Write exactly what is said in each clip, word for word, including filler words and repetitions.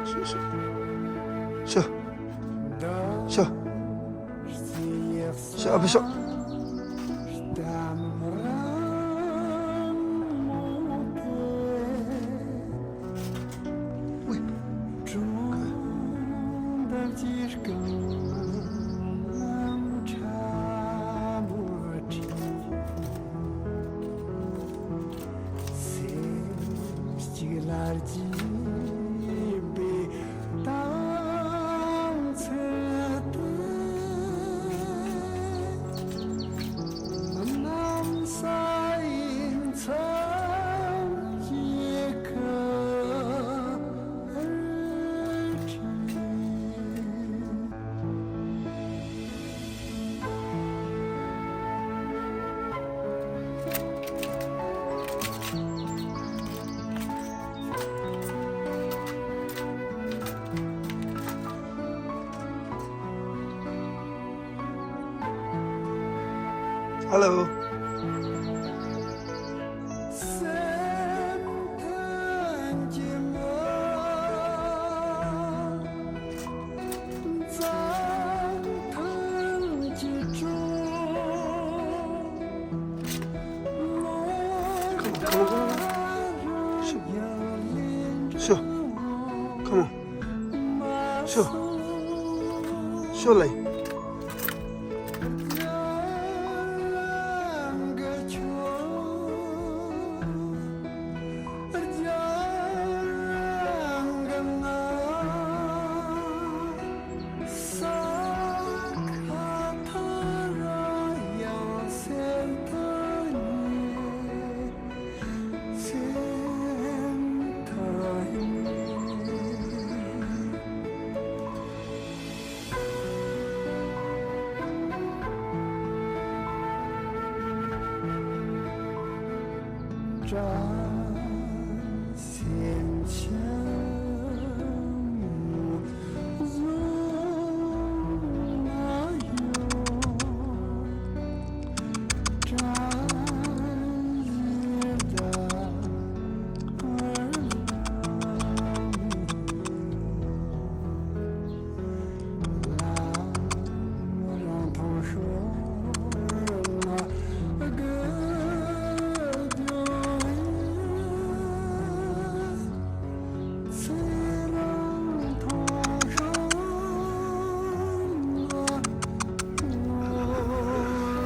ཤོ། ཤོ། ཤོ། ཨ་ཕ་ཤོ། Hello. Come on, come on, come on. Sure. Sure. Come on. Sure. Sure, like.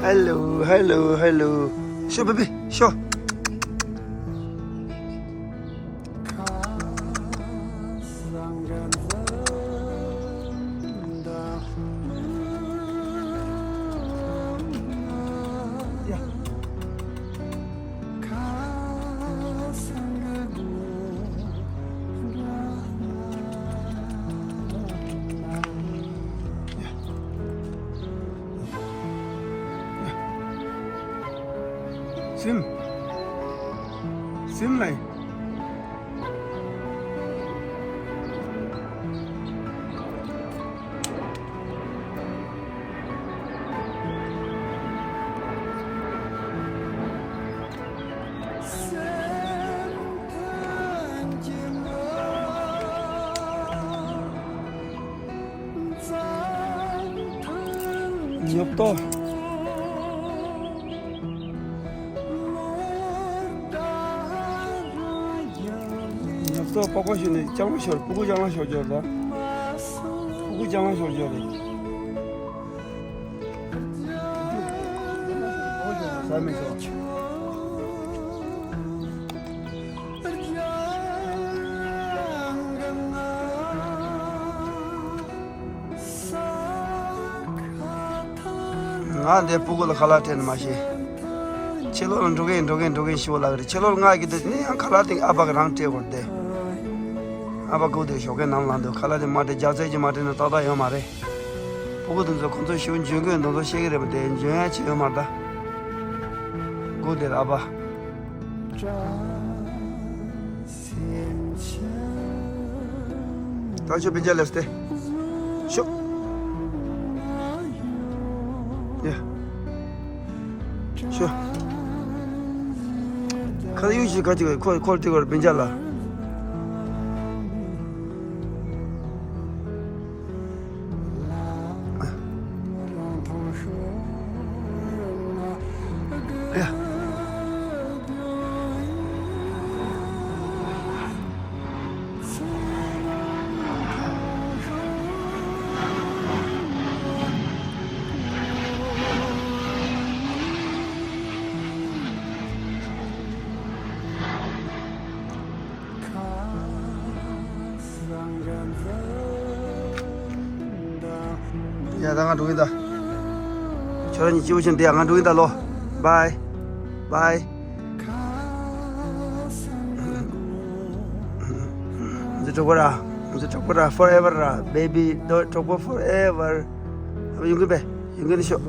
Hello, hello, hello. Sure, baby, sure. Sim. Sim, like. ཉོབ་ཏོ། ཉོབ་ཏོ་པགས་པ་ཞོན་ནས་ལྕང་མ་ཤོར། སྤུ་གུ་ལྕང་མ་ཤོར་འབྱོར་ལ། སྤུ་གུ་ལྕང་མ་ཤོར་འབྱོར་རེད། ཟ་མི་ཤོར། ང་འདི་སྤུ་གུ་ལ་ཁ་ལག་སྤྲད་ནས་མ་ཤེས། ཕྱི་ལོགས་ལ་འགྲོ་གིན་འགྲོ་གིན་འགྲོ་གིན་ཞུ་བ་ལགས་རེད། ཕྱི་ལོགས་ལ་ང་གི་དེ་ནི་ཡང་ཁ་ལག་དེ་ཨ་ཕ་གི་རང་སྤྲད་དགོས་རེད་དེ། ཨ་ཕ་སྒུག་དེ་ཞོགས་ཀས་ནམ་ལངས་འདུག་ཁ་ལག་དེ་མ་སྤྲད་རྒྱ་ཚད་ཀྱི་མ་སྤྲད་ན་ཏག་ཏག་ཡོད་མ་རེད། ཕྲུ་གུ་དེ་ཚོ་ཁོང་ཚོ་ཞུ་འཇོན་གོས་འདི་ཚོ་ཤེས་ཀྱི་རེད་པ། དེ་འཇོན་ཡ་ཆེ་ཡོད་མ་རེད་ད། སྒུག་དེ་རེད་ཨ་ཕ། ད་ཆོ་སྤུན་ཀྱག་ལས་ཏེ། ཤོག་ཡ། ཤོག་ཁ་ཡུག་ཞིག་ག་ཅིག་ཁོ་ཁོ་ཏི་གོར་སྤུན་ཀྱག་ལ། ཡ། ཡ་ད་ང་འགྲོ་གི་ཡིན་ད། ཁྱོད་རང་གཉིས་སྐྱིད་པོ་བྱས་བསྡད་ཡ། ང་འགྲོ་གི་ཡིན་ད་ལོ། Bye bye། ང་ཚོ་གྲོགས་པོ་ར། ང་ཚོ་གྲོགས་པོ་ར། Forever ར། Baby དོ་གྲོགས་པོ་forever། ཨ་ཕ་ཡོང་གི་པས། ཡོང་གི་ནི་ཤོག་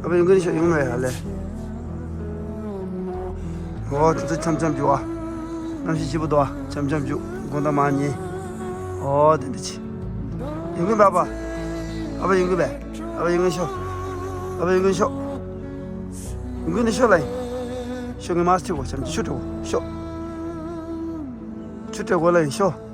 ཨ་ཕ་ཡོང་གི་ནི་ཤོག་ཡོང་མེད་ཧ་ལས། ཨོ་དེ་ཚོ་འཆམ་འཆམ་རྒྱུག་ཨ། གནམ་གཤིས་སྐྱིད་པོ་འདུག་ཨ། འཆམ་འཆམ་རྒྱུག་དགོང་དག་མ་ཉལ། ཨོ་དེ་འདྲ་ཅི། ཡོང་གི་པས་ཨ་ཕ། ཨ་ཕ་ཡོང་གི་པས། ཨ་ཕ་ཡོང་གི་ཤོག་ཨ་ཕ་ཡོང་གི་ཤོག་ཡོང་གི་ནི་ཤོག་ལ་ཡིན། ཤོག་ངས་མ་སི་ཁྲིད་གོ་འཆམ་ཅི་ཆུ་ཁྲིད་གོ་ཤོག་ཆུ་སྤྲད་དགོས་ལ་ཡིན་ཤོག